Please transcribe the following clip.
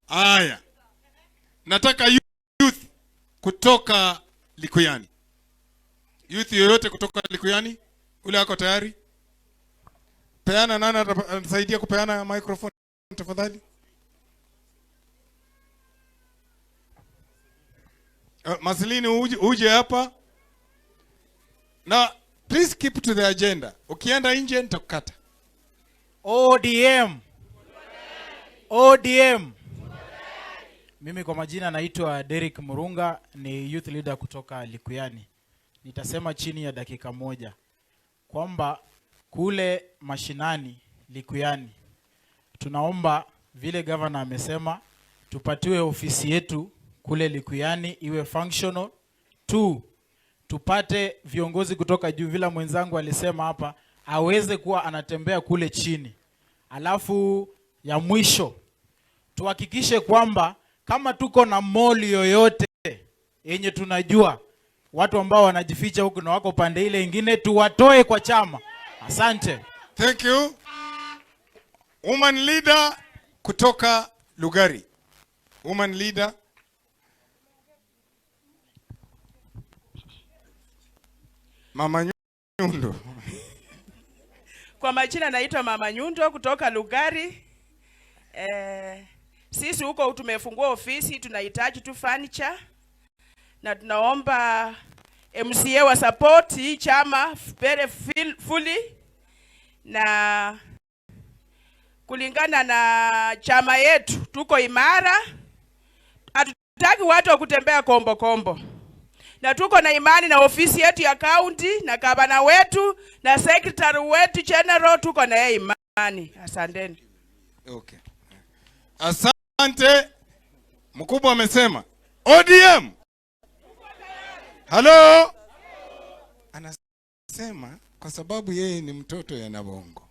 Aya, nataka youth kutoka Likuyani. Youth yoyote kutoka Likuyani, ule ako tayari? Peana, nani atasaidia kupeana microphone tafadhali? Maslini uje hapa. Na please keep to the agenda. Ukienda nje nitakukata. ODM. ODM. Mimi kwa majina naitwa Derek Murunga, ni youth leader kutoka Likuyani. Nitasema chini ya dakika moja kwamba kule mashinani Likuyani tunaomba vile governor amesema tupatiwe ofisi yetu kule Likuyani iwe functional. 2, tupate viongozi kutoka juu, vile mwenzangu alisema hapa, aweze kuwa anatembea kule chini. Alafu ya mwisho tuhakikishe kwamba kama tuko na mall yoyote yenye tunajua watu ambao wanajificha huku na wako pande ile ingine, tuwatoe kwa chama. Asante. Thank you. Woman leader kutoka Lugari. Woman leader. Mama Nyundo. Kwa majina naitwa Mama Nyundo kutoka Lugari. Sisi huko tumefungua ofisi, tunahitaji tu furniture na tunaomba MCA wa support hii chama very fully, na kulingana na chama yetu tuko imara, hatutaki watu wa kutembea kombo kombo, na tuko na imani na ofisi yetu ya county na gavana wetu na secretary wetu general, tuko na yeye imani. Asanteni. Okay. Asante. Mkubwa amesema ODM. Hello. Anasema kwa sababu yeye ni mtoto ya Nabongo.